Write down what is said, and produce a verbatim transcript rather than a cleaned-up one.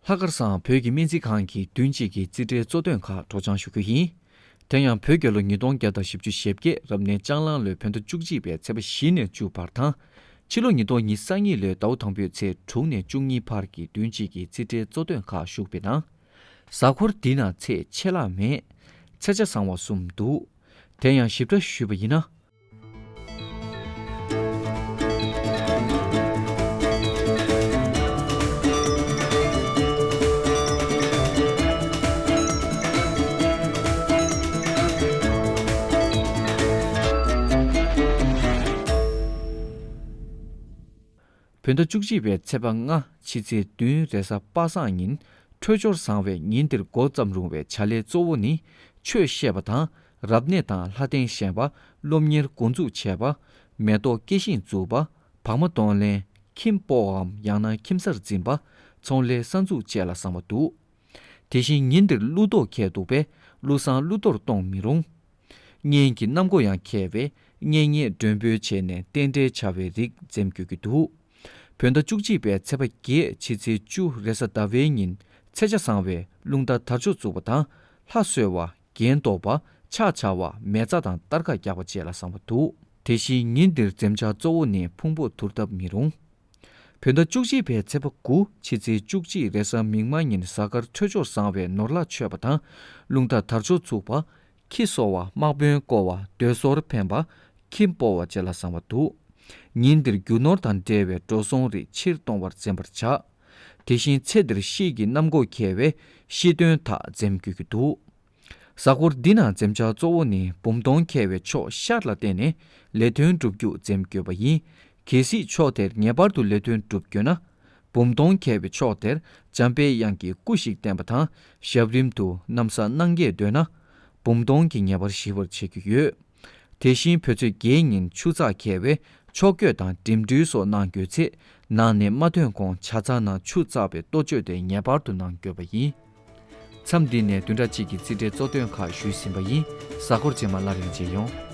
ལྷག་དཀར་བཟང་བོད་ཀྱི་སྨན་རྩིས་ཁང་གི་བདུན་གཅིག་གི་རྩིས་ཁྲའི་གཙོ་དོན་ཁག་སྒྲོག་སྦྱང་ཞུ་རྒྱུ་ཡིན། དེ་ཡང་བོད་རྒྱལ་ལོ་ཉིས་སྟོང་བརྒྱ་དང་བཞི་བཅུ་ཞེ་བརྒྱད་རབ་གནས་ལྕགས་གླང་ལོའི་བོད་ཟླ་བཅུ་གཅིག་པའི་ཚེས་པ་བཞི་ནས་བཅུ་བར་དང་། ཕྱི་ལོ་ཉིས་སྟོང་ཉེར་གཉིས་ལོའི་ཟླ་བ་དང་པོའི་ཚེས་དྲུག་ནས་བཅུ་གཉིས་བར་གྱི་བདུན་གཅིག་གི་རྩིས་ཁྲའི་གཙོ་དོན་ཁག་ཞུགས་པའི་ནང་། གཟའ་འཁོར་འདི་ན་ཚེས་ཆད་ལྷག་མེད། ཚེས་ཆ་བཟང་བ་གསུམ་འདུག། དེ་ཡང་ཞིབ་ཕྲ་ཞུས་པ་ཡིན་ན། བོད་ཟླ་བཅུ་གཅིག་པའི་ཚེས་པ་ལྔ་ཕྱི་ཚེས་བདུན་རེས་གཟའ་པ་སངས་ཉིན། འཕྲོད་སྦྱོར་བཟང་བའི་ཉིན་འདིར་འགོ་བརྩམས་རུང་བའི་བྱ་ལས་གཙོ་བོ་ནི། ཆོས་བཤད་པ་དང་། རབ་གནས་དང་ལྷ་རྟེན་བཞེངས་པ། སློབ་གཉེར་འགོ་འཛུགས་བྱས་པ། མེ་ཏོག་སྐྱེ་ཤིང་འཛུགས་པ། བག་མ་གཏོང་ལེན། ཁྱིམ་སྤོ་བའམ་ཡང་ན་ཁྱིམ་གསར་འཛིན་པ། ཚོང་ལས་གསར་འཛུགས་བཅས་ལ་བཟང་བ་འདུག། དེ་བཞིན་ཉིན་འདིར་ཀླུ་གཏོར་འཁེལ་འདུག་པས་ཀླུ་བསང་ཀླུ་གཏོར་གཏོང་མི་རུང་། གཉེན་གྱི་གནམ་སྒོ་ཡང་འཁེལ་བས་གཉེན་ཉེ་མགྲོན་འབོད་བྱས་ནས་རྟེན་འབྲེལ་བྱ་བའི་རིགས་འཛེམ་དགོས་ཀྱི་འདུག། བོད་ཟླ་བཅུ་གཅིག་པའི་ཚེས་པ་བརྒྱད་ཕྱི་ཚེས་བཅུ་རེས་གཟའ་ཟླ་བའི་ཉིན་ཚེས་ཆ་བཟང་བས་རླུང་རྟ་དར་ལྕོག་བཙུགས་པ་དང་ལྷ་གསོལ་བ། རྒྱན་འདོགས་པ། ཕྱག་བྱ་བ། མེ་བཙའ་དང་སྟར་ཁ་རྒྱག་པ་བཅས་ལ་བཟང་བ་འདུག། དེ་བཞིན་ཉིན་འདིར་འཛེམ་བྱ་གཙོ་བོ་ནི་ཕུང་པོ་དུར་བཏབ་མི་རུང་། བོད་ཟླ་བཅུ་གཅིག་པའི་ཚེས་པ་དགུ་ཕྱི་ཚེས་བཅུ་གཅིག་རེས་གཟའ་མིག་དམར་ཉིན་གཟའ་སྐར་འཕྲོད་སྦྱོར་བཟང་བས་ནོར་ལྷག་མཆོད་པ་དང་། རླུང་རྟ་དར་ལྕོག་བཙུགས་པ། ཁྱི་གསོ་བ། དམག་དཔོན་བསྐོ་བ། མདོས་ཟོར་འཕེན་པ། ཁྱིམ་སྤོ་བ་བཅས་ལ་བཟང་བ་འདུག། ཉིན་འདིར་རྒྱུ་ནོར་དང་འབྲེལ་བའི་འགྲོ་སོང་རིགས་ཕྱིར་གཏོང་བར་འཛེམ་པར་བྱ། དེ་བཞིན་ཚེ་འདིར་ཤིས་ཀྱི་གནམ་སྒོ་འཁེལ་བས་ཤི་སྟོན་དག་འཛེམ་དགོས་ཀྱི་འདུག། གཟའ་འཁོར་འདི་ན་འཛེམ་བྱ་གཙོ་བོ་ནི་འབུམ་སྟོང་འཁེལ་བའི་ཕྱོགས་ཤར་ལ་བརྟེན་ནས་ལས་དོན་བསྒྲུབ་རྒྱུ་འཛེམ་དགོས་པ་ཡིན། གལ་སྲིད་ཕྱོགས་དེར་ངེས་པར་དུ་ལས་དོན་བསྒྲུབ་དགོས་ན། འབུམ་སྟོང་འཁེལ་བའི་ཕྱོགས་དེར་འཇམ་དཔལ་དབྱངས་ཀྱི་སྐུ་ཞིག་བསྟན་པ་དང་ཞབས་རིམ་དུ་གནམ་ས་སྣང་རྒྱས་འདོན་ན། འབུམ་སྟོང་གི་ངེས་པར་ཞི་བར་བྱེད་ཀྱི་ཡོད། དེ་བཞིན་བོད་ཚེས་བརྒྱད་ཉིན་ཆུ་ཚགས་འཁེལ་བས་ཕྱོགས་བསྐྱོད་དང་འགྲིམ་འགྲུལ་སོགས་གནང་དགོས་ཚེ། ནང་ནས་མ་ཐོན་གོང་ཇ་ཚང་ནང་ཆུ་བཙགས་པའི་ལྟོ་བཅོས་དེ་ངེས་པར་དུ་གནང་དགོས་པ་ཡིན། མཚམས་འདི་ནས་བདུན་ཕྲག་གཅིག་གི་རྩིས་ཁྲའི་གཙོ་དོན་ཁག་ཞུས་ཟིན་པ་ཡིན། གཟའ་འཁོར་རྗེས་མ་སླར་ཡང་མཇལ་ཡོང་།